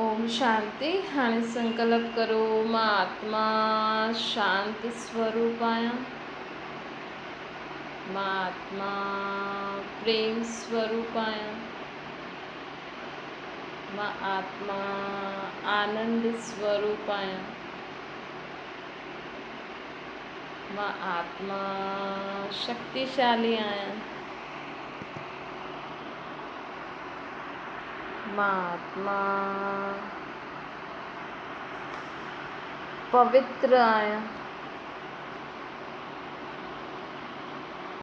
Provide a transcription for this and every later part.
اوم شانتي هاڻي سنڪلپ ڪرو مان آتما شانت سوروپ آهيان مان آتما پريم سوروپ آهيان مان آتما آنند سوروپ آهيان مان آتما شڪتيشالي آهيان مان آتما پوتر آهيان.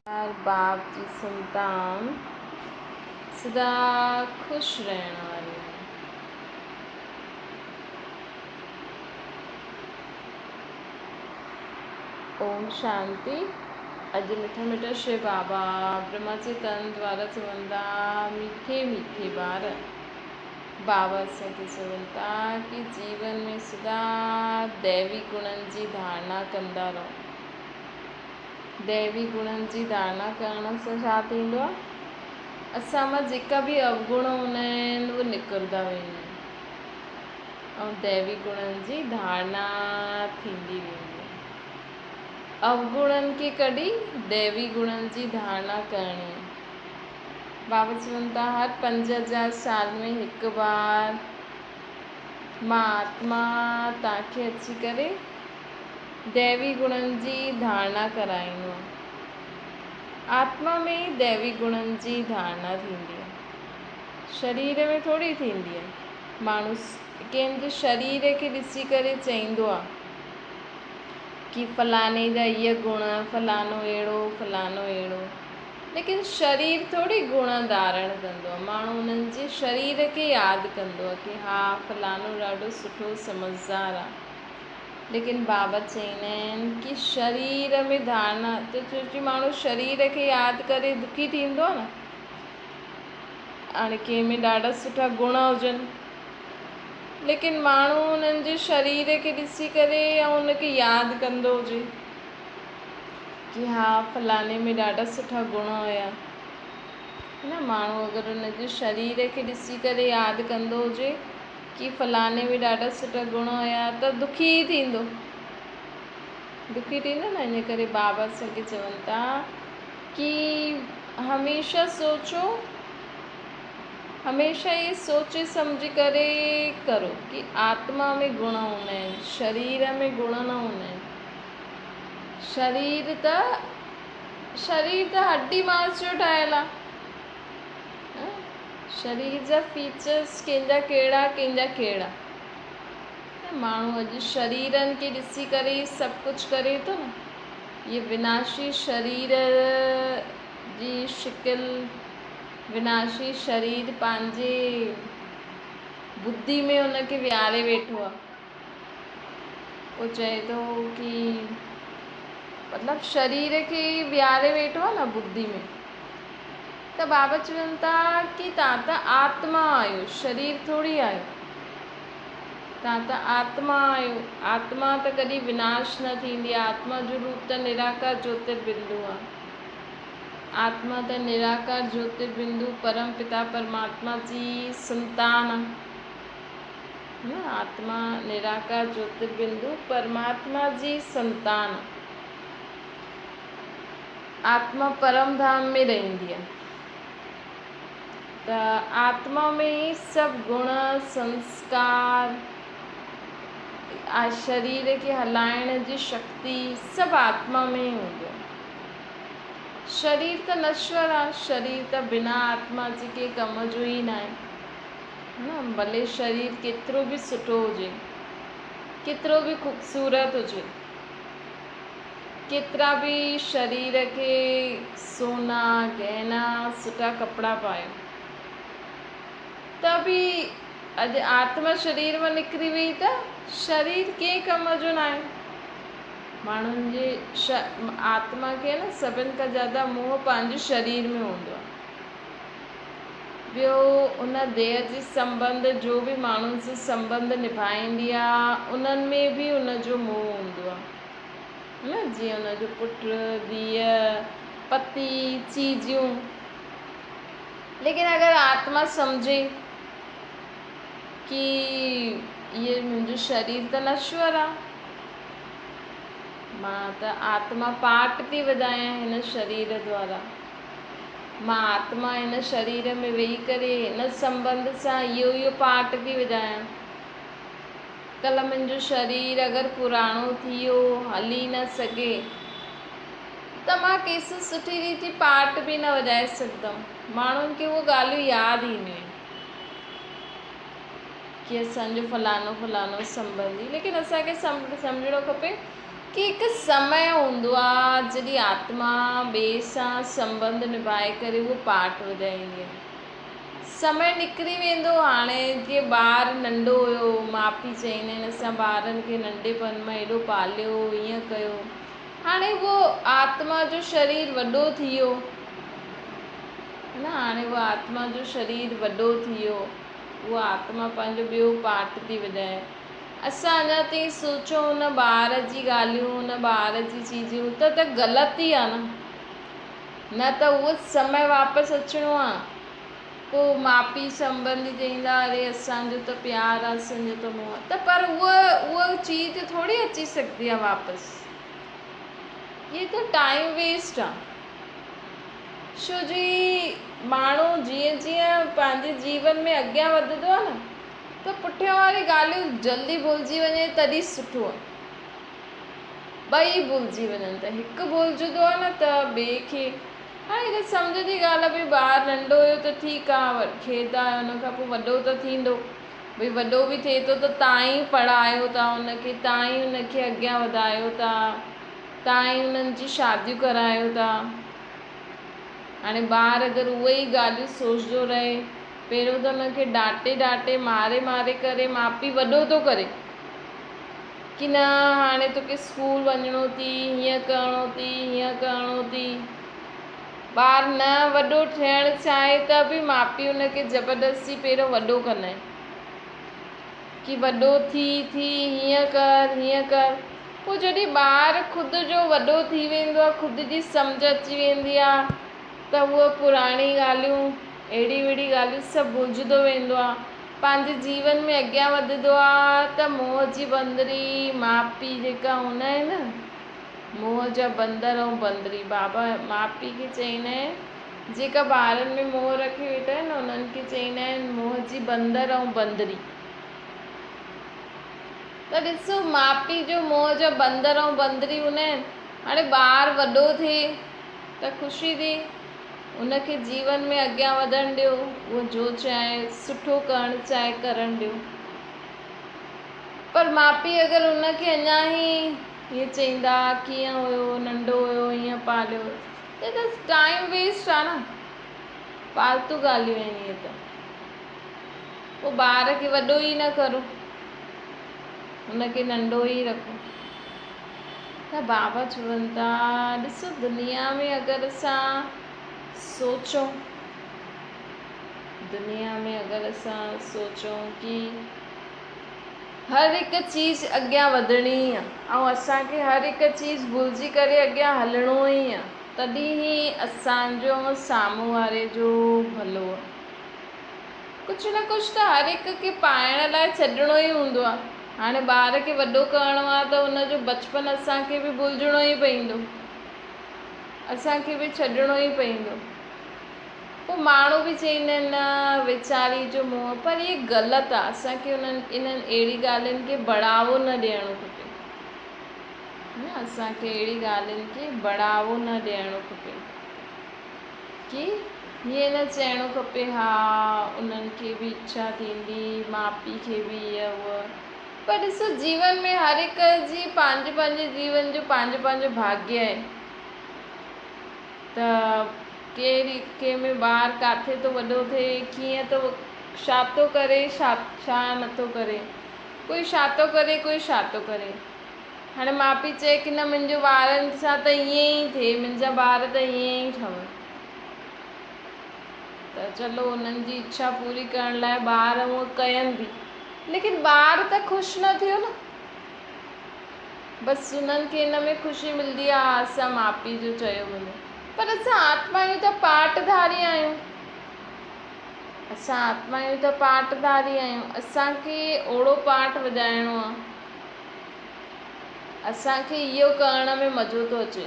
هر باپ جي سنتان سدا خوش رهڻ واري آهي. اوم شانتي. اڄ مٺا مٺا شو بابا برهما جي تن دوارا چون ٿا ميٺي ميٺي ٻار بابا اسان کي چون ٿا ڪي جيون ۾ سدا ديوي گڻن جي ڌارڻا ڪندا رهو. ديوي گڻن جي ڌارڻا ڪرڻ سان ڇا ٿيندو آهي اسان مان جيڪا به اوگڻ هوندا آهن اهي نڪرندا ويندا آهن ۽ ديوي گڻن جي ڌارڻا ٿيندي ويندي آهي. اوگڻن کي ڪڍي ديوي گڻن جي ڌارڻا ڪرڻي آهي. بابا چون ٿا هر 5000 سال ۾ هڪ بار مان آتما توهان کي اچي ڪري ديوي گڻن جي ڌارڻا ڪرائيندو آهيان. آتما ۾ ئي ديوي گڻن جي ڌارڻا ٿيندي آهي. شرير ۾ ٿوري ٿيندي آهي. ماڻهو ڪنهن جي شرير کي ڏسي ڪري چئيندو آهي. ڪي فلاڻي جا اهي گڻ، فلاڻو اهڙو، فلاڻو اهڙو. ليڪن شرير ٿوري گڻ ڌارڻ ڪندو آهي. ماڻهو انهن جي شرير کي ياد ڪندو آهي ڪي ها فلاڻو ڏاڍو سٺو سمجهدار آهي. ليڪن بابا چئيندا آهن ڪي شرير ۾ ڌارڻا ته ڇو ڪي ماڻهو شرير کي ياد ڪري دکي ٿيندو آهي نه. هاڻي ڪنهن ۾ ڏاڍا سٺا گڻ هجن. ليڪن ماڻهو انهن جي شرير کي ڏسي ڪري ۽ ان کي ياد ڪندو هجي ڪي ها فلاڻي ۾ ڏاڍا سٺا گڻ هيا نه ماڻهو اگر ان جي شرير کي ڏسي ڪري ياد ڪندو هجي ڪي فلاڻي ۾ ڏاڍا سٺا گڻ هيا ته دکي ئي ٿيندو دکي ٿيندو نه ان ڪري بابا اسان کي چون ٿا ڪي هميشه سوچو هميشه اهي سوچي سمجهي ڪري ڪرو ڪي آتما ۾ گڻ هوندا آهن شرير ۾ گڻ نه هوندا آهن. شرير ته شرير ته هڏي ماس جو ٺاهيل آهي. شرير جا فيچرس ڪنهن جا ڪهڙا ڪنهن جا ڪهڙا. ماڻهو اڄ شريرن کي ڏسي ڪري ئي سڀ ڪجهه ڪري ٿو نه. اهي وناشي شرير جي شڪل وناشي شرير پنهنجي ٻڌي ۾ ان کي ويهاري ويٺو آهي. پوء چئي ٿو ڪي مطلب شرير کي ويهاري ويٺو آهي نه ٻڌي ۾ ته بابا چون ٿا ڪي تان ته آتما آهيو شرير ٿوري آهيو. تان ته آتما آهيو. آتما ته ڪڏهن وناش نه ٿيندي آهي. آتما جو روپ ته نراڪار جوتر بندو آهي. آتما ته نراڪار جوتر بندو پرم پتا پرماتما جي سنتان آهي. نه آتما نراڪار جوتر بندو پرماتما جي سنتان آهي. آتما پرم ڌام ۾ رهندي آهي. ته آتما ۾ ئي سڀ گڻ، سنسڪار، شرير کي هلائڻ جي شڪتي سڀ آتما ۾ ئي هوندو آهي. شرير ته نشور آهي، شرير ته بنا آتما جي ڪنهن ڪم جو ئي ناهي. نه ڀلي شرير ڪيترو به سٺو هجي، ڪيترو به خوبصورت هجي. ڪيترا به شرير کي سونا، گهنا، سٺا ڪپڙا پايو ته به اڄ آتما شرير مان نڪري وئي ته شرير ڪنهن ڪم جو ناهي. ماڻهن جي آتما کي نه سڀن کان زياده موهه پنهنجي شرير ۾ هوندو آهي. ٻيو ان ديهه جي سنٻنڌ جو به ماڻهن سان سنٻنڌ نڀائيندي آ انهن ۾ به ان جو موهه هوندو آ نه جيئن ان جو پٽ، ڌيء، پتي، چيزيون. ليڪن اگر آتما سمجهي ڪي ڪي اهي منهنجو شرير ته نشور آ، مان ته آتما پاٽ ٿي وڌايان هن شرير دوارا. مان آتما هن شرير ۾ ويهي ڪري هن سنٻنڌ سان اهو اهو پاٽ ٿي وڌايان. ڪلهه منهنجو شرير اگر پراڻو ٿي ويو، هلي نه سگهي ته مان ڪيسين سٺي ريتي پاٽ به نه وڄائي سگهندم. ماڻهن کي اهي ڳالهيون ياد اينديون آهن ڪي اسان جو فلاڻو فلاڻو سنٻنڌي، ليڪن اسان کي سمجهڻو کپي ڪي هڪ سمي هوندو آ جڏهن آتما ٻئي سان سنٻنڌ نڀائي ڪري اهو پاٽ وڄائيندي آ. سمي نڪري ويندو هاڻي جيئن ٻار ننڍو هيو ماء پيء چئيندا آهن اسان ٻارن کي ننڍپڻ مان ايڏو پاليو هيئن ڪيو هاڻي اهو آتما جو شرير وڏو ٿي ويو نه هاڻي اهو آتما جو شرير وڏو ٿي ويو اهو آتما پنهنجو ٻيو پاٽ ٿي وڄائي. اسان اڃا تائين سوچون ان ٻار جي ڳالهيون ان ٻار جي چيزون ته ته غلط ئي آ نه نه ته اهو سمي واپس اچڻو آ پو ماء پيء سنبنڌي چئيندا اري اسان جو ته پيار آ اسان جو ته موهه آ ته پر اهو اهو چيز ٿوري اچي سگهندي آ واپس هي ته ٽائيم ويسٽ آ ڇو جي ماڻهو جيئن جيئن پنهنجي جيون ۾ اڳيان وڌندو آ نه ته پٺيان واري ڳالهيون جلدي ڀلجي وڃي تڏهن سٺو آهي. ٻئي ڀلجي وڃن ته هڪ ڀلجندو آهي نه ته ٻئي کي هاڻي هڪ سمجهه جي ڳالهه آهي ڀئي ٻار ننڍو هيو ته ٺيڪ آهي کيڏندا آهيو ان کان پوء وڏو ته ٿيندو ڀئي وڏو به ٿئي ٿو ته تان ئي پڙهايو ٿا ان کي تان ئي ان کي اڳيان وڌايو ٿا تان ئي انهن جي شاديون ڪرايو ٿا هاڻي ٻار اگر اهي ئي ڳالهيون سوچندو رهي پهريون ته ان کي ڊانٽي ڊانٽي ماري ماري ڪري ماء پيء وڏو ٿو ڪري ڪي نه هاڻي توکي اسڪول وڃڻو ٿي هيئن ڪرڻو ٿي هيئن ڪرڻو ٿي ٻار نه وڏو ٿيڻ چاهي ته به ماء پيء ان کي زبردستي پهريون وڏو ڪندا آهن ڪي وڏو ٿي ٿي هيئن ڪر هيئن ڪر پوء جڏهن ٻار خود جو وڏو ٿي ويندو آهي خود جي سمجهه اچي ويندي آهي ته اهي پراڻي ڳالهيون، اهڙي وهڙي ڳالهيون سڀ ڀلجندو ويندو آ. پنهنجي جيون ۾ اڳيان وڌندو آ ته موهه جي بندري، ماء پيء جيڪا هوندا آهن نه، موهه جا بندر ۽ بندري، بابا ماء پيء کي چئيندا آهن، جيڪا ٻارن ۾ موهه رکي ويٺا آهن نه، انهن کي چئيندا آهن موهه جي بندر ۽ بندري. ته ڏسو ماء پيء جو موهه جا بندر ۽ بندري هوندا آهن. هاڻي ٻار وڏو ٿئي ته خوشي ٿي. ان کي جيون ۾ اڳيان وڌڻ ڏيو، اهو جو چاهي، سٺو ڪرڻ چاهي ڪرڻ ڏيو. پر ماء پيء اگر ان کي اڃا ئي ائين چئيندا ڪيئن هيو، ننڍو هيو، ائين پاليو ته ته ٽائيم ويسٽ آ نه. فالتو ڳالهيون آهن اهي ته. پوء ٻار کي وڏو ئي نه ڪرو، ان کي ننڍو ئي رکو. ته بابا چون ٿا، ڏسو دنيا ۾ اگر اسان سوچون، دنيا ۾ اگر اسان سوچون ڪي هر هڪ چيز اڳيان وڌڻي ئي آ ۽ اسان کي هر هڪ چيز ڀلجي ڪري اڳيان هلڻو ئي آ تڏهن ئي اسان جو ۽ سامهون واري جو ڀلو آ. ڪجهه نه ڪجهه ته هر هڪ کي پائڻ لاء ڇڏڻو ئي هوندو آهي. هاڻي ٻار کي وڏو ڪرڻو آهي ته ان جو بچپن اسان کي به ڀلجڻو ئي پئيندو. اسان کي به ڇڏڻو ئي پئيندو. پوء ماڻهو به چئيندا آهن نه ويچاري جو منهن پر اهي غلط آهي. اسان کي انهن انهن اهڙي ڳالهين کي بڙهاوو نه ڏيڻو کپي. نه اسان کي اهڙي ڳالهين کي بڙهاوو نه ڏيڻو کپي. ڪي هيئن نه چئڻو کپي ها انهن کي به اڇا ٿيندي ماء پيء کي به هيء هوء پر ڏسو جيون ۾ هر هڪ جي پنهنجي پنهنجي جيون جو پنهنجو پنهنجو ڀاڳيه آهي ته ڪهڙي ڪنهن ۾ ٻار ڪاٿي ٿو وڏو ٿئي ڪيئن ٿو ڇا ٿو ڪري ڇا ڇا نٿو ڪري ڪوئي ڇا ٿو ڪري ڪوئي ڇا ٿو ڪري. هاڻي ماء پيء چئي ڪي نه منهنجي ٻارن سان ته ائين ئي ٿئي، منهنجا ٻار ته ائين ئي ٺهن. ته چلو انهن جي اڇا پوري ڪرڻ لاء ٻار هونء ڪين به. ليڪن ٻار ته خوش نه ٿيو نه. بس انهن کي ان ۾ خوشي ملدي آ اسان ماء پيء جو چيو مڃيو. پر اسان آتما آهيون ته پاٽ ڌاري آهيون. اسان آتمايون ته پاٽڌاري آهيون، اسان کي اوڙو پاٽ وڄائڻو آ. اسان کي اهو ڪرڻ ۾ مزو ٿو اچي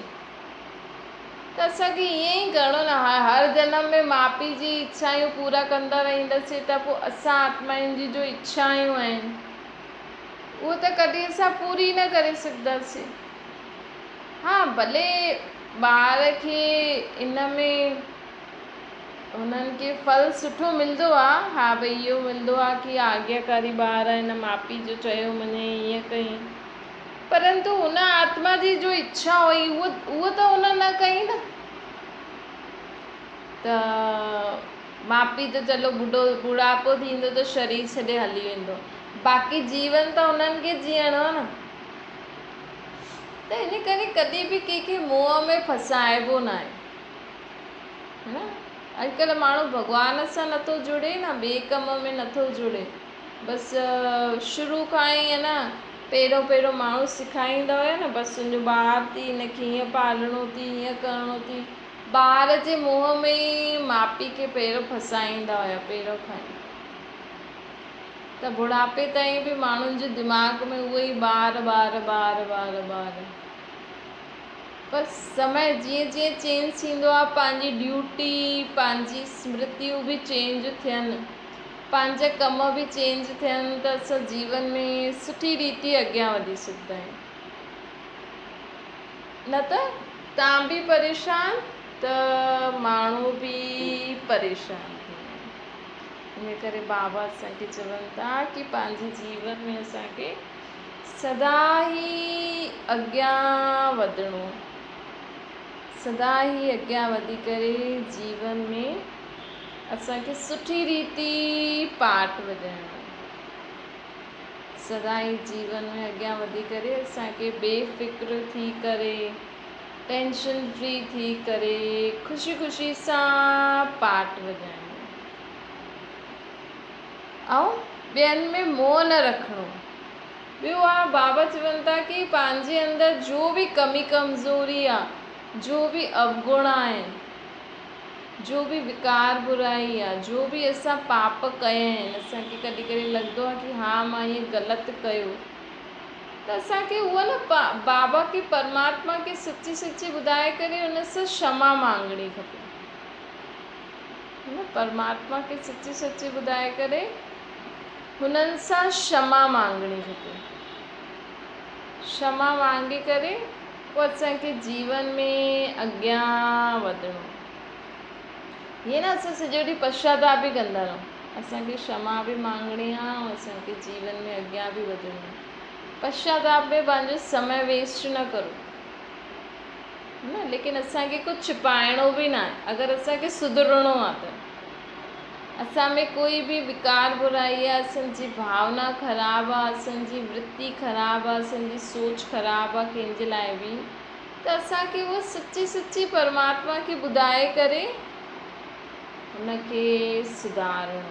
ته اسان کي ائين ئي ڪرڻو نه. هر جنم ۾ ماء پيء جي اڇايون پورا ڪندا رهنداسين ته پوء اسان آتمائن جي جو اڇايون آهن اهو ته ڪڏهن اسان پوري نه ڪري سگهنداسين. ها ڀلي ٻار کي ان ۾ هنن کي ڦل سٺو ملندو آ، ها ڀئي اهو ملندو آ ڪي آگياڪاري ٻار آ، هن ماء پيء جو چيو مڃي ائين ڪئين، پرنتو هن آتما جي جو اڇا هئي اهو ته هن نه ڪئي نه. ته ماء پيء ته چلو ٻڍو ٻڍاپو ٿيندو ته شرير ڇڏي هلي ويندو، باقي جيون ته هنن کي جيئڻو آ نه. ته ان ڪري ڪڏهن به ڪنهن کي موهه ۾ ڦسائبو ناهي. نه اڄڪلهه ماڻهو ڀڳوان سان نٿو جڙي نه ٻئي ڪم ۾ نٿو جڙي بس شروع کان ئي نه پهريون پهريون ماڻهو سکائيندا هيا نه بس تنهنجو ٻار ٿي هن کي هيئن پالڻو ٿي هيئن ڪرڻو ٿي ٻار جي موهه ۾ ئي ماء پيء کي پهريون ڦسائيندا هيا پهريون کان ئي ته بڙهاپي تائين به ماڻهن جي دماغ ۾ اهو ئي ٻار ٻار ٻار ٻار ٻار پر سمي جيئن جيئن چينج ٿيندو آ پنهنجي ڊيوٽي پنهنجي سمرتيون به چينج ٿين پنهنجا ڪم به چينج ٿين ته اسان جيون ۾ سٺي ريتي اڳيان وڌي سگهندا آهيون نه ته تان به پريشان ته ماڻهو به پريشان ٿيندا آهن ان ڪري بابا اسان کي چون ٿا ڪي پنهنجي جيون ۾ اسان کي سدا ئي اڳيان وڌڻو، سدا ئي اڳيان وڌي ڪري جيون ۾ اسان کي سٺي ريتي پاٺ وڄائڻو آهي. سدا ئي جيون ۾ اڳيان وڌي ڪري اسان کي بي فڪر ٿي ڪري، ٽينشن فري ٿي ڪري خوشي خوشي سان پاٺ وڄائڻو آهي. ۽ ٻين ۾ موهه نه رکڻو. ٻيو آ بابا چون ٿا ڪي پنهنجي اندر جو به ڪمي ڪمزوري آ، جو به اوگڻ آهن، جو به وڪار برائي آ، جو به اسان پاپ ڪيا آهن، اسان کي ڪڏهن ڪڏهن لڳندو آ ڪي ها مان ائين غلط ڪيو ته اسان کي اهو نه بابا کي پرماتما کي سچي سچي ٻڌائي ڪري ان سان شما مانگڻي کپي. هن پرماتما کي سچي سچي ٻڌائي ڪري هنن سان شما مانگڻي کپي. شما مانگي ڪري پوء اسان کي جيون ۾ اڳيان وڌڻو. هيئن نه اسان سڄو ڏينهن پشچاتاپ ئي ڪندا رهون. اسان کي شما به مانگڻي آ ۽ اسان کي جيون ۾ اڳيان به وڌڻو آ. پشچاتاپ ۾ پنهنجو سمي ويسٽ نه ڪرو. نه ليڪن اسان کي ڪجهه ڇپائڻو به ناهي اگر اسان کي سڌرڻو آ ته اسان ۾ ڪوئي به وڪار برائي آ اسان جي ڀاونا خراب آ اسان جي ورتي خراب آ اسان جي سوچ خراب آ ڪنهن جي لاء به ته اسان کي اهو سچي سچي پرماتما کي ٻڌائي ڪري ان کي سڌارڻو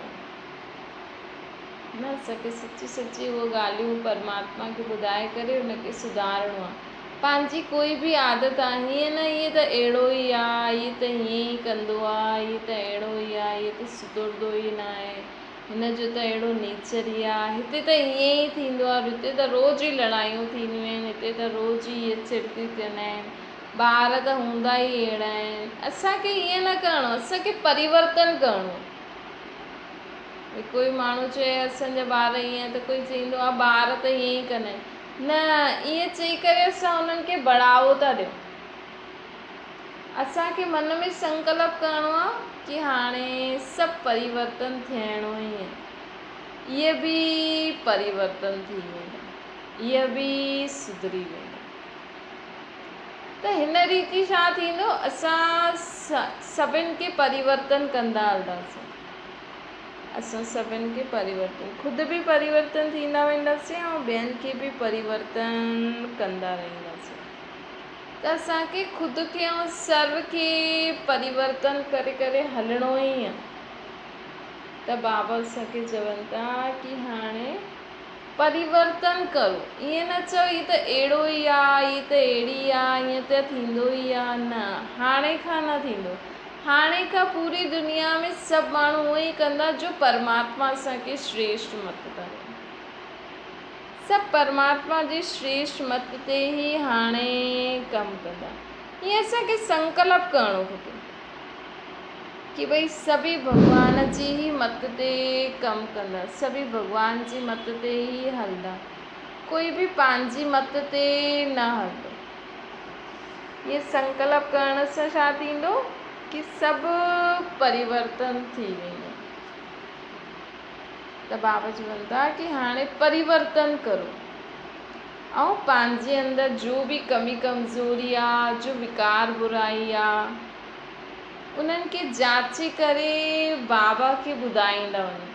نه اسان کي سچي سچي اهو ڳالهيون پرماتما کي ٻڌائي ڪري ان کي سڌارڻو آ پنهنجي ڪوئي به عادت آ هيئن نه هيء ته اهڙو ئي آ، هيء ته هيئن ئي ڪندو آ، هيء ته اهڙو ئي آ، هيء ته سڌرندو ئي ناهي، هن جو ته اهڙو نيچر ئي آ، هتي ته ائين ئي ٿيندو آ، هتي ته روز ئي لڙايون ٿينديون آهن، هتي ته روز ئي اهي چڙتيون ٿيندا آهن، ٻار ته هوندا ئي اهڙا آهن. اسان کي ائين نه ڪرڻو، اسان کي پريورتن ڪرڻو آ. ڀئي ڪوئي ماڻهو چئي اسان جا ٻار ائين ته ڪوئي چئيندو آ ٻار ته ائين ئي ڪندا آهن. نه، ائين چئي ڪري اسان انهن کي بڙهاوو ٿا ڏيون. اسان کي من ۾ سنڪلپ ڪرڻو آهي ڪي هاڻي سڀ پريورتن ٿيڻو ئي آهي. اهي به پريورتن ٿي ويندا. اهي به سڌري ويندا. ته هن ريتي ڇا ٿيندو اسان سڀن کي پريورتن ڪندا هلنداسين. اسان سڀن کي پريورتن خود به پريورتن ٿيندا وينداسين ۽ ٻين کي به پريورتن ڪندا رهنداسين ته اسان کي خود کي ۽ سرو کي پريورتن ڪري ڪري هلڻو ئي آهي ته بابا اسان کي چون ٿا ڪي هاڻي پريورتن ڪرو ائين نه چئو هي ته اهڙو ئي آ هي ته اهڙي آ ائين ته ٿيندو ئي آ نه هاڻي کان نه ٿيندو. هاڻي کان پوري دنيا ۾ سڀ ماڻهو اهو ئي ڪندا جو پرماتما اسان کي شريشٽ مت ٿا ڏين. سڀ پرماتما جي شريشٽ مت تي ئي هاڻي ڪم ڪندا. ائين اسان کي سنڪلپ ڪرڻو کپي ڪي ڀئي سڀئي ڀڳوان جي ئي مت تي ڪم ڪندا، سڀئي ڀڳوان جي مت تي ئي هلندا، ڪوئي به پنهنجي مت تي نه هلندو. ائين سنڪلپ ڪرڻ سان ڇا ٿيندو ڪي سڀ پريورتن ٿي ويندو. ته بابا چون ٿا ڪي هاڻي پريورتن ڪرو ۽ پنهنجي اندر جو به ڪمي ڪمزوري آ، جو وڪار برائي آ، انهن کي جاچي ڪري بابا کي ٻڌائيندا وڃو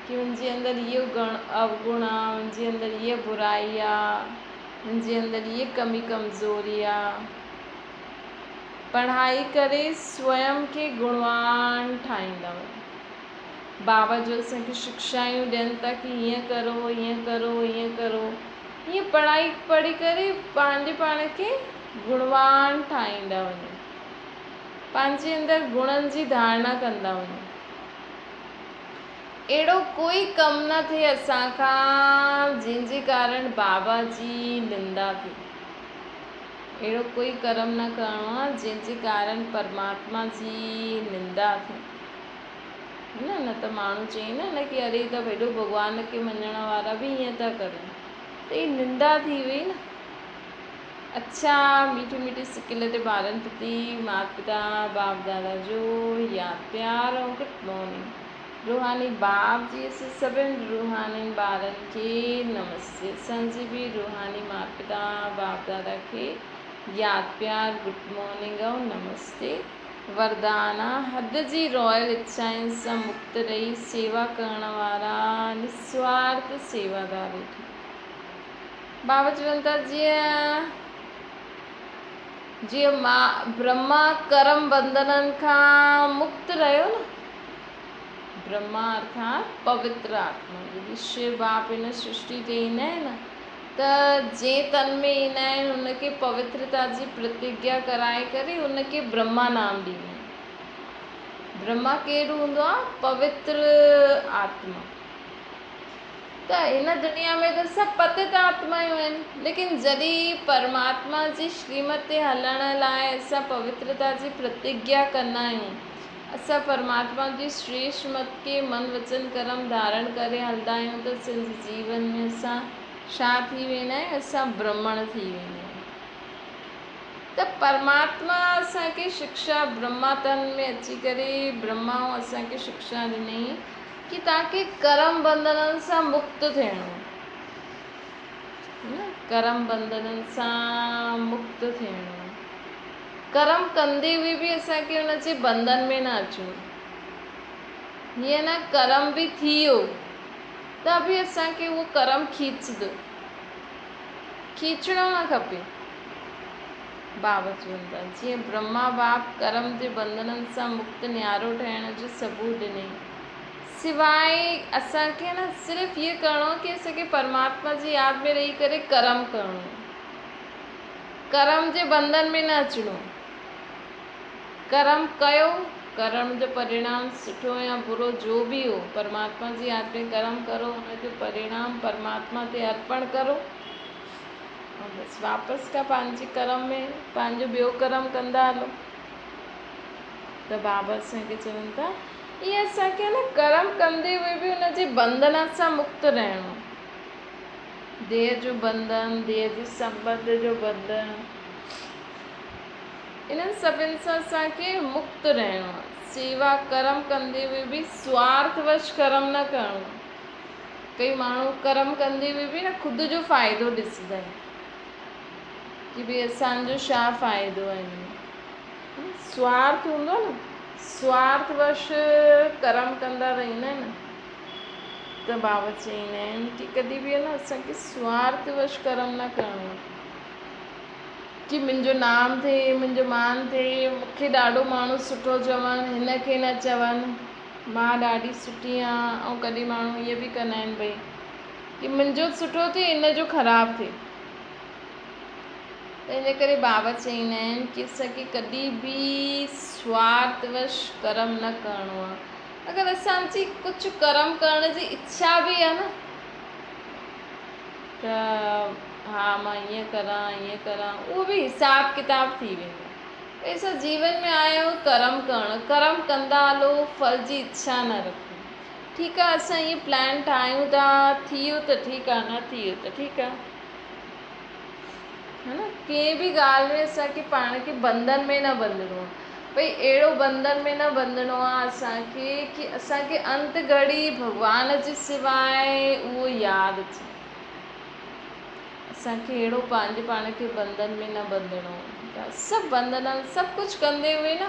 ڪي منهنجي اندر اهو گڻ اوگڻ آ، منهنجي اندر هيء برائي آ، منهنجي اندر هيء ڪمي ڪمزوري آ. پڙهائي ڪري سويم کي گڻوان ٺاهيندا وڃو. بابا جو اسان کي شڪشايون ڏين ٿا ڪي هيئن ڪرو، هيئن ڪرو، هيئن ڪرو. هيئن پڙهائي پڙهي ڪري پنهنجي پاڻ کي گڻوان ٺاهيندا وڃو. پنهنجي اندر گڻن جي ڌارڻا ڪندا وڃو. اهڙو ڪوئي ڪم نه ٿئي اسان کان جنهن جي ڪارڻ بابا جي نندا ٿئي. اهڙو ڪوئي ڪرم نه ڪرڻو آ جنهن جي ڪارڻ پرماتما جي نندا ٿئي. نه نه ته ماڻهو چئي نه نه ڪي اري ته هيڏو ڀڳوان کي مڃڻ وارا به ائين ٿا ڪرن ته هي نندا ٿي وئي نه. اڇا ميٺي ميٺي سڪل تي ٻارن پرتي مات پتا باپ دادا جو ياد پيار ۽ گڊ مارننگ روحاني باپ جي اسين سڀن روحانين ٻارن کي نمستي اسان جي به روحاني مات پتا باپ دادا کي ياد پيار گڊ مارننگ ۽ نمستي وردانا حد جي رائل اڇائن سان مڪت رهي سيوا ڪرڻ وارا نسوارٿ سيوادار ويٺا. بابا چون ٿا جيئن جيئن برهما ڪرم بنڌنن کان مڪت رهيو نه برهما ارٿات پوتر آتما جڏهن شو باپ هن سرشٽي تي ايندا آهن نه ته جنهن تن ۾ ايندا آهن ان کي پوترتا جي پرتگيا ڪرائي ڪري ان کي برهما نام ڏيندا آهن. برهما ڪير هوندو آهي؟ پوتر آتما. ته هن دنيا ۾ ته سڀ پتت آتمايون آهن، ليڪن جڏهن پرماتما جي شريمت تي هلڻ لاء اسان پوترتا جي پرتگيا ڪندا آهيون، اسان پرماتما جي شريشٽ مت کي من وچن ڪرم ڌارڻ ڪري هلندا آهيون ته اسان جي جيون ۾ اسان ڇا ٿي ويندا آهيون؟ اسان برهمڻ ٿي ويندا آهيون. ته پرماتما اسان کي شڪشا برهما تن ۾ اچي ڪري برهما اسان کي شڪشا ڏني ڪي توهان کي ڪرم بنڌنن سان مڪت ٿيڻو آهي نه ڪرم بنڌنن سان مڪت ٿيڻو آهي ڪرم ڪندي هئي به اسان کي ان جي بنڌن ۾ نه اچڻو هيئن نه ڪرم به ٿي ويو ته به اسان کي اهو ڪرم کيچندو کيچڻو نه کپي بابا چون ٿا، جيئن برهما باپ ڪرم جي بنڌنن سان مڪت نيارو ٺهڻ جو ثبوت ڏنائين. سواء اسان کي نه صرف هيء ڪرڻو آهي ڪي اسان کي پرماتما جي ياد ۾ رهي ڪري ڪرم ڪرڻو آهي. ڪرم جي بنڌن ۾ نه اچڻو آهي. ڪرم ڪيو، ڪرم جو پرڻام سٺو يا برو جو به هو، پرماتما جي ياد ۾ ڪرم ڪرو، ان جو پرڻام پرماتما تي ارپڻ ڪرو. ۽ بس واپس کان پنهنجي ڪرم ۾ پنهنجو ٻيو ڪرم ڪندا هلو ته بابا اسان کي چون ٿا ائين اسان کي نه ڪرم ڪندي هئي به ان جي بنڌن سان مڪت رهڻو ديهه جو بنڌن ديهه جي سنٻنڌ جو بنڌن انهن سڀن سان اسان کي مڪت رهڻو آهي سيوا ڪرم ڪندي هئي به سوارٿ وش ڪرم نه ڪرڻو ڪي ماڻهو ڪرم ڪندي به به نه خود جو فائدو ڏسندا آهن ڪي ڀئي اسان جو ڇا فائدو آهي هن ۾ سوارٿ هوندو آهي نه سوارٿ وش ڪرم ڪندا رهندا آهن ته بابا چئيندا آهن ڪي ڪڏهن به نه اسان کي سوارٿ وش ڪرم نه ڪرڻو آهي ڪي منهنجو نام ٿئي منهنجو مان ٿئي مونکي ڏاڍو ماڻهو سٺو چون هن کي نه چون مان ڏاڍي سٺي آهيان ۽ ڪڏهن ماڻهو ائين به ڪندا آهن ڀئي ڪي منهنجو سٺو ٿئي ان جو خراب ٿئي. ته ان ڪري بابا چئيندا آهن ڪي اسان کي ڪڏهن به سوارٿوش ڪرم نه ڪرڻو آهي. اگر اسان جي ڪجهه ڪرم ڪرڻ جي اڇا به آهي نه ته ها مان ائين ڪران ائين ڪران، اهو به حساب ڪتاب ٿي ويندو. ڀئي اسان جيون ۾ آيا آهيون ڪرم ڪرڻ، ڪرم ڪندا هلو، ڦل جي اڇا نه رکو. ٺيڪ آهي اسان ائين پلان ٺاهيون ٿا، ٿي ويو ته ٺيڪ آهي، نه ٿي ويو ته ٺيڪ آهي. ها نه، ڪنهن به ڳالهه ۾ اسان کي پاڻ کي بنڌن ۾ نه ٻنڌڻو آهي. ڀئي اهڙو بنڌن ۾ نه ٻنڌڻو آهي اسان کي ڪي اسان کي انت گهڙي ڀڳوان جي سواء اهو ياد اچي. اسان کي اهڙو پنهنجي پاڻ کي بنڌن ۾ نه ٻنڌڻو آهي. ته سڀ بنڌنن سڀ ڪجهه ڪندي هئي نه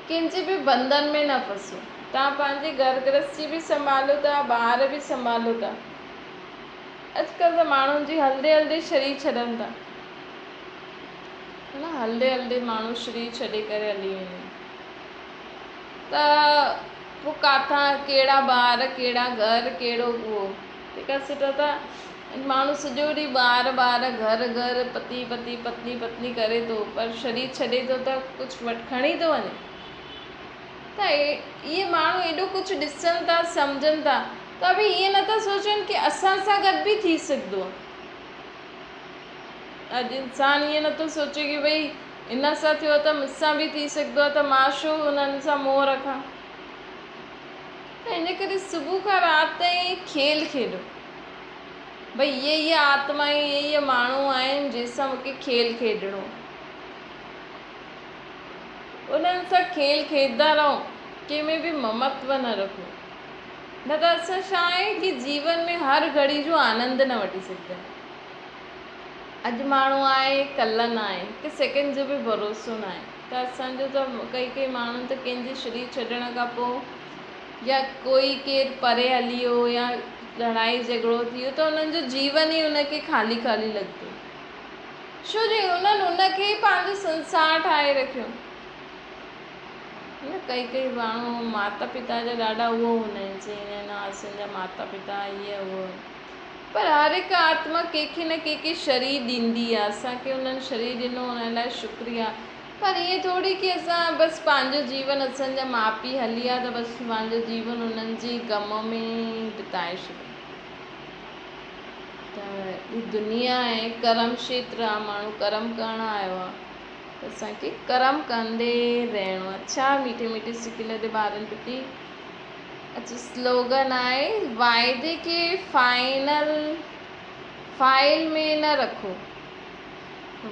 ڪنهن جي به بنڌن ۾ نه ڦسو. توهان پنهنجي گهر گرهستي به سنڀالو ٿا، ٻار به سنڀالو ٿا. اڄڪلهه ته ماڻهن جي هلندي هلندي شرير ڇڏن ٿا نه، هلندي هلندي ماڻهو شرير ڇڏي ڪري هلي ويندا آهن ته پوء ڪاٿان ڪهڙا ٻار ڪهڙا گهر ڪهڙو اهو. تنهن کان سٺو ته ماڻهو سڄو ڏينهن ٻار ٻار گهر گهر پتي پتي پتني پتني ڪري ٿو پر شرير ڇڏي ٿو ته ڪجهه وٽ کڻي ٿو وڃي. ته اهي ماڻهو ايڏو ڪجهه ڏسن ٿا سمجهن ٿا ته به ائين نٿا سوچن ڪي اسان سان گڏ به ٿي سگهندو آهي. اڄ انسان ائين نٿو سوچي ڪي ڀئي ان سان ٿيو ته مون سان به ٿي سگهندو آهي ته مان ڇو انهن سان موهه رکان. ته ان ڪري صبح کان رات تائين کيل کيڏو. ڀئي اهي اهي آتمائون اهي اهي ماڻهو آهن جنهن سان مون کي کيل کيڏڻو آهي. انهن سان کيل کيڏندا رهو، ڪنهن ۾ به ممتو نه رکو. نه ته اسان ڇا آهي ڪي جيون ۾ هر گهڙي جو آنند نه وٺي سگهندا آهيون. اڄ ماڻهو آهي ڪلهه نه آهي، هڪ سيڪنڊ جو به ڀروسو نه آهي. ته اسان جو ته ڪئي ڪئي ماڻهن ته ڪنهن جي شرير ڇڏڻ کان پوء يا ڪوئي ڪير پري هلي ويو يا لڙائي جهڳڙو ٿي ويو ته انهن جو جيون ئي ان کي خالي خالي لڳندو. ڇو جو انهن ان کي ئي پنهنجو سنسار ٺاهي رکيو. نه ڪئي ڪئي ماڻهو ماتا پتا جا ڏاڍا اهو هوندا آهن چئيندا آهن ها اسان جا ماتا پتا هيء هو پر هر هڪ آتما ڪنهن کي نه ڪنهن کي شرير ڏيندي آهي اسان کي انهن شرير ڏنو ان لاء شڪريه پر ائين ٿوري ڪي اسان بس پنهنجو جيون اسان جا ماء پيء هلي ويا ته بس پنهنجو جيون انهن جي غم ۾ بتائي ڇڏيو. ته هي دنيا آهي ڪرم کيتر آهي ماڻهو ڪرم ڪرڻ آيو آهي ته اسان کي ڪرم ڪندي رهڻو آهي. ڇا ميٺي ميٺي سڪ لڏي ٻارن پٽي. اچ سلوگن آهي واعدي کي فائنل فائل ۾ نه رکو،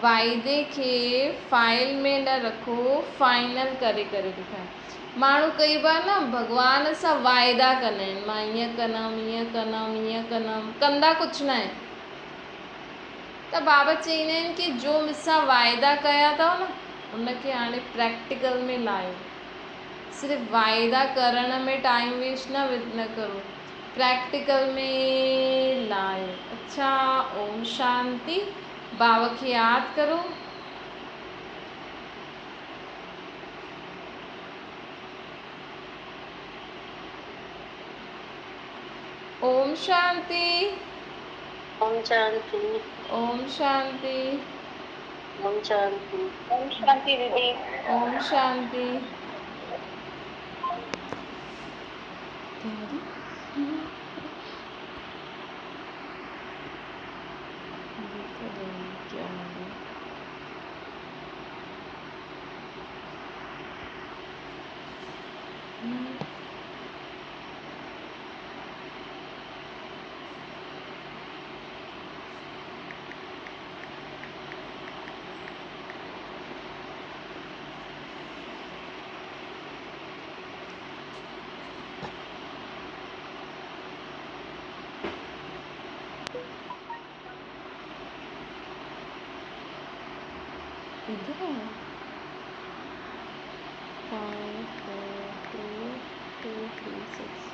واعدي کي فائل ۾ نه رکو، فائنل ڪري ڪري ڏيکاريو. ماڻهو ڪئي بار نه ڀڳوان سان واعدا ڪندا آهن مان ائين ڪندم ائين ڪندم ائين ڪندم ڪندا ڪجهه نه آهن ته بابا چئيندا آهن ڪي جو مون سان واعدا ڪيا اٿو نه ان کي هاڻي پريڪٽيڪل ۾ لاهيو صرف واعدا ڪرڻ ۾ ٽائيم ويسٽ نه نه ڪرو پريڪٽيڪل ۾ لاهيو. اڇا اوم شانتي بابا کي ياد ڪرو. اوم شانتي. اوم شانتي. اوم شانتي. اوم شانتي. اوم شانتي ديدي. اوم شانتي. ادھر آهي 5 4 2 2 3 6.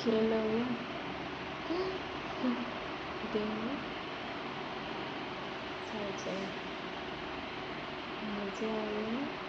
खेल हो गया। छा चए, मज़ो आयो।